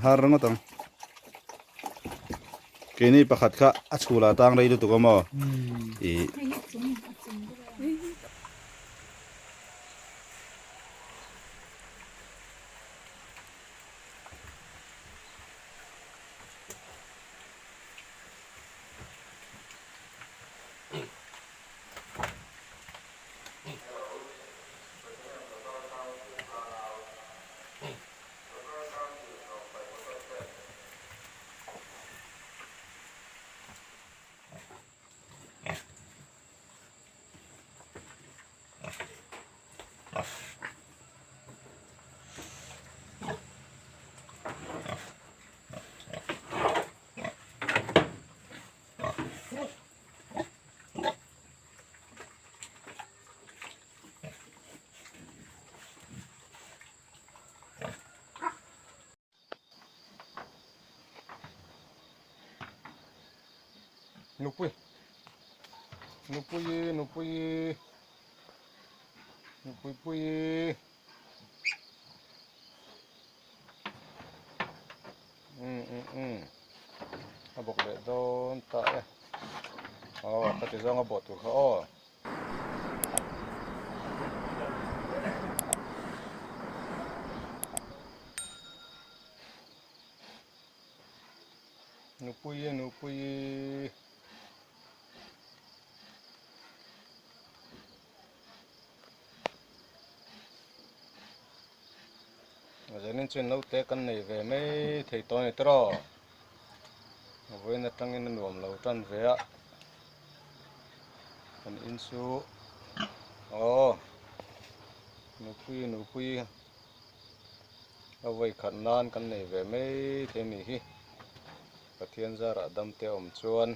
Har ringawt ang. Keini pakhat kha a chhul ah tang rei lutuk a maw? Ih. Nupui Nupui Nupui Nupui pui Um um um a bawk leh dawn ta e aw ka ti zawng a bawh tur kha aw. Nupui nupui. Zanin chuan naute kan nei ve mai thei tawh a ni tawh a vawiin atangin a nuam lo tan ve a kan in chu aw nupui nupui a vawi khat nan kan nei ve mai thei a nih hi Pathian zarah dam te a awm chuan.